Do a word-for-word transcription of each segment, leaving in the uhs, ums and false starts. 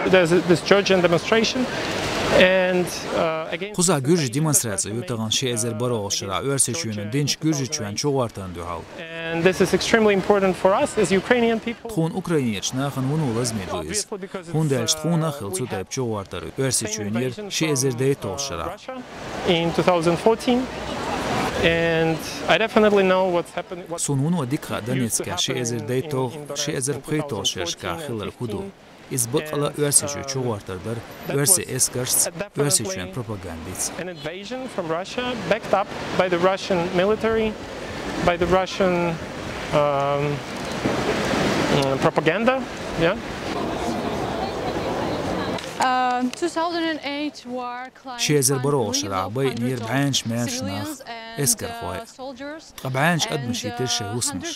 There's this Georgian demonstration, and uh, again, Кхузахь гуьржийн демонстраци ю тахана ши эзар бархӀолгӀачу шарахь Оьрсийчоьно динчу гуьржичоьнан чугӀортарна дуьхьал. And this is extremely important for us as Ukrainian people. Тхуна, украинерчу нахана, вуно лазаме ду иза. ХӀунда аьлча тхуна а хилла цу тайпа чугӀортар Оьрсийчоьнера ши эзар дейтталгӀачу шарахь. In two thousand fourteen, and I definitely know what's happening. Суна вуно дика хаьа Донецкехь ши эзар дейтталгӀа, ши эзар пхийтталгӀачу шерашкахь хилларг хӀун ду. Иза баккъала Оьрсийчоь чугӀортар дара оьрсийн эскаршца, Оьрсийчоьнан пропагандица. An invasion from Russia, backed up by the Russian military, by the Russian um, mm, propaganda. Yeah. Um, two thousand eight war climbed Ши эзар бархӀолгӀачу шарахь байинера бӀеннаш маьрша нах, эскархой. Ткъа бӀеннаш адамаш йитира шайн хӀусамаш.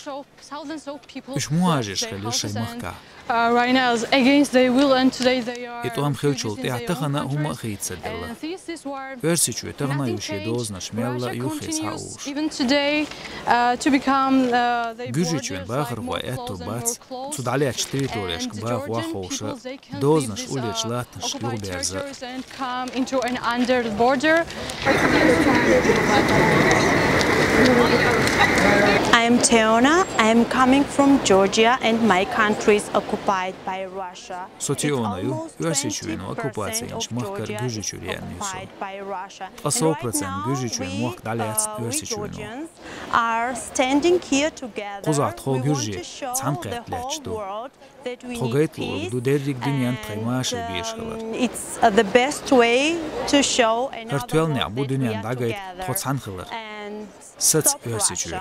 Уьш мухӀажарш хилира шайн махкахь. Uh, right now, against their will, and today they are И тӀом хиллачул тӀаьхьа тахана хӀума а хийца ца делла. Оьрсийчоь тахана а ю шен дозанаш мелла а юххе схьаууш. Even today, uh, to become uh, the Гуьржийчоьнан бахархой аьтто бац цу дӀалаьцначу территорешка баха вахховша, дозанаш уллерчу латтанашка юхаберза. And come into an under border. I'm Teona. I'm coming from Georgia, and my country is occupied by Russia. Со Теона ю, Оьрсийчоьно оккупаци йинчу махкара Гуьржийчуьра еана ю со. Ткъа сов процент Гуьржийчоьнан мохк дӀалаьцна Оьрсийчоьно. Are standing here together. Кхузахь тхо гуьржий цхьаьнакхетта лаьтташ ду. Тхо гайта луург ду дерриг дуьненна тхайн машар безаш хилар. It's uh, the best way to show. ХӀара тоьлла некъ бу дуьненна дӀагайта тхо цхьаьна хилар. Саца Оьрсийчоь.